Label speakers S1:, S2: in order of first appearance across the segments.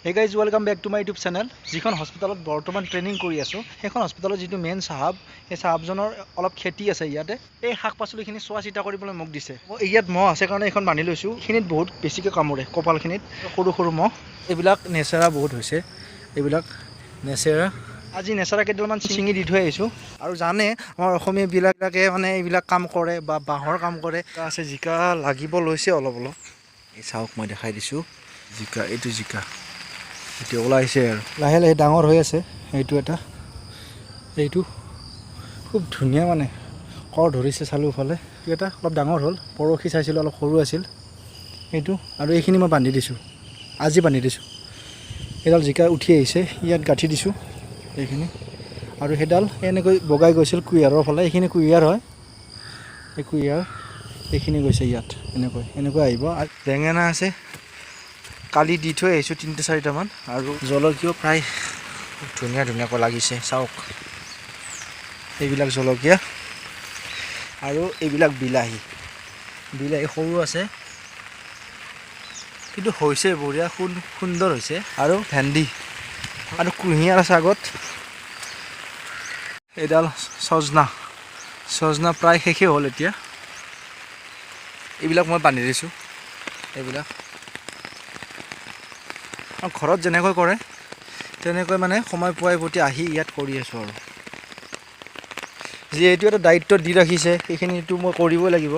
S1: Hey guys, welcome back to my YouTube channel. যিখন হস্পিটেলত বৰ্তমান ট্ৰেইনিং কৰি আছোঁ, সেইখন হস্পিটেলত যিটো মেইন চাহাব, সেই চাহাবজনৰ অলপ খেতি আছে ইয়াতে। এই শাক পাচলিখিনি চোৱা চিতা কৰিবলৈ মোক দিছে। মই ইয়াত মহ আছে কাৰণে এইখন বান্ধি লৈছোঁ। এইখিনিত বহুত বেছিকৈ কামোৰে, কপালখিনিত সৰু সৰু মহ। এইবিলাক নেচেৰা বহুত হৈছে, এইবিলাক নেচেৰা। আজি নেচেৰা কেইডালমান ছিঙি দি থৈ আহিছোঁ। আৰু জানে আমাৰ অসমীয়াবিলাকে মানে এইবিলাক কাম কৰে বা বাঁহৰ কাম কৰে। আছে জিকা লাগিব লৈছে অলপ অলপ। এই চাওক, মই দেখাই দিছোঁ জিকা, এইটো জিকা এতিয়া ওলাইছে আৰু লাহে লাহে ডাঙৰ হৈ আছে। এইটো এটা, এইটো খুব ধুনীয়া, মানে কৰ ধৰিছে চাৰিওফালে। এইটো এটা অলপ ডাঙৰ হ'ল, পৰহি চাইছিলোঁ অলপ সৰু আছিল এইটো। আৰু এইখিনি মই বান্ধি দিছোঁ, আজি বান্ধি দিছোঁ। এইডাল জিকা উঠি আহিছে, ইয়াত গাঁঠি দিছোঁ এইখিনি। আৰু সেইডাল এনেকৈ বগাই গৈছিল কুঁহিয়াৰৰ ফালে। এইখিনি কুঁহিয়াৰ হয়, এই কুঁহিয়াৰ এইখিনি গৈছে ইয়াত, এনেকৈ এনেকৈ আহিব। আৰু বেঙেনা আছে, কালি দি থৈ আহিছোঁ তিনিটা চাৰিটামান। আৰু জলকীয়াও প্ৰায় খুব ধুনীয়া ধুনীয়াকৈ লাগিছে, চাওক। এইবিলাক জলকীয়া আৰু এইবিলাক বিলাহী। বিলাহী সৰু আছে কিন্তু হৈছে বঢ়িয়া, সুন্দৰ হৈছে। আৰু ভেন্দি আৰু কুঁহিয়াৰ আছে আগত। এইডাল ছজনা, ছজনা প্ৰায় শেষেই হ'ল এতিয়া। এইবিলাক মই বান্ধি দিছোঁ এইবিলাক। আৰু ঘৰত যেনেকৈ কৰে তেনেকৈ মানে সময় পোৱাই প্ৰতি আহি ইয়াত কৰি আছোঁ। আৰু যিহেতু এটা দায়িত্ব দি ৰাখিছে, সেইখিনিতো মই কৰিবই লাগিব।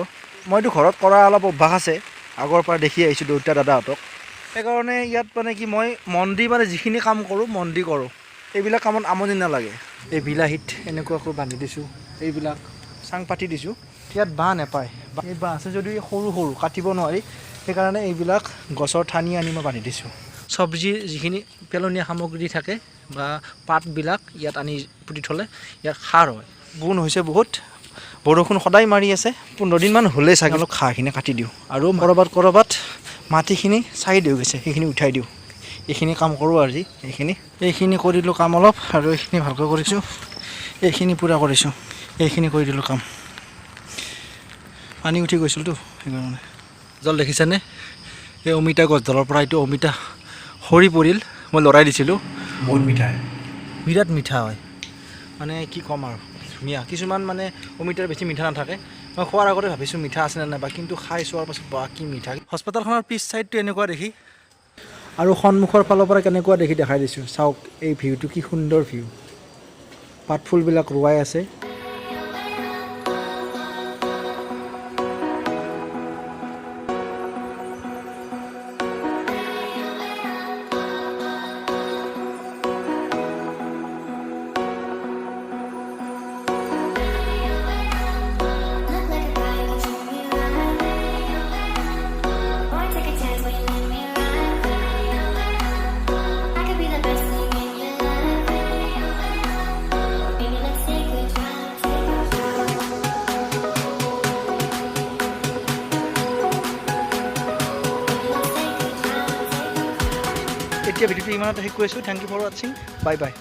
S1: মইতো ঘৰত কৰা অলপ অভ্যাস আছে, আগৰ পৰা দেখি আহিছোঁ দেউতা দাদাহঁতক। সেইকাৰণে ইয়াত মানে কি, মই মন দি মানে যিখিনি কাম কৰোঁ মন দি কৰোঁ। এইবিলাক কামত আমনি নালাগে। এই বিলাহীত এনেকুৱাকৈ বান্ধি দিছোঁ, এইবিলাক চাং পাতি দিছোঁ। ইয়াত বাঁহ নাপায়। এই বাঁহ আছে যদিও সৰু সৰু, কাটিব নোৱাৰি। সেইকাৰণে এইবিলাক গছৰ ঠানি আনি মই বান্ধি দিছোঁ। চব্জিৰ যিখিনি পেলনীয়া সামগ্ৰী থাকে বা পাতবিলাক ইয়াত আনি পুতি থ'লে ইয়াত সাৰ হয়। গুণ হৈছে বহুত। বৰষুণ সদায় মাৰি আছে, 15 দিনমান হ'লেই চাগে। অলপ ঘাঁহখিনি কাটি দিওঁ আৰু ক'ৰবাত ক'ৰবাত মাটিখিনি চাইড হৈ গৈছে, সেইখিনি উঠাই দিওঁ। এইখিনি কাম কৰোঁ আজি। এইখিনি কৰিলোঁ কাম অলপ আৰু এইখিনি ভালকৈ কৰিছোঁ। এইখিনি পূৰা কৰিছোঁ, এইখিনি কৰি দিলোঁ কাম। পানী উঠি গৈছিলতো সেইকাৰণে। জল দেখিছেনে? এই অমিতা গছডালৰ পৰা এইটো অমিতা সৰি পৰিল, মই লৰাই দিছিলোঁ।
S2: বহুত মিঠা।
S1: বিৰাট মিঠা হয়, মানে কি ক'ম আৰু, ধুনীয়া। কিছুমান মানে অমিতাৰ বেছি মিঠা নাথাকে। মই খোৱাৰ আগতে ভাবিছোঁ মিঠা আছে নে নাই বা, কিন্তু খাই চোৱাৰ পাছত বা কি মিঠা! হস্পিটেলখনৰ পিছ ছাইডটো এনেকুৱা দেখি আৰু সন্মুখৰ ফালৰ পৰা কেনেকুৱা দেখি দেখাই দিছোঁ। চাওক এই ভিউটো, কি সুন্দৰ ভিউ! পাত ফুলবিলাক ৰোৱাই আছে।
S3: Look like a guy who can treat me right. Boy, take a chance, will you let me ride? I could be the best thing in your life. Baby, let's take a drive, take a drive. Baby, let's take a drive, take a drive.
S1: এতিয়া ভিডিঅ'টো ইমানতে শেষ কৰিছোঁ। Thank you for watching, bye bye.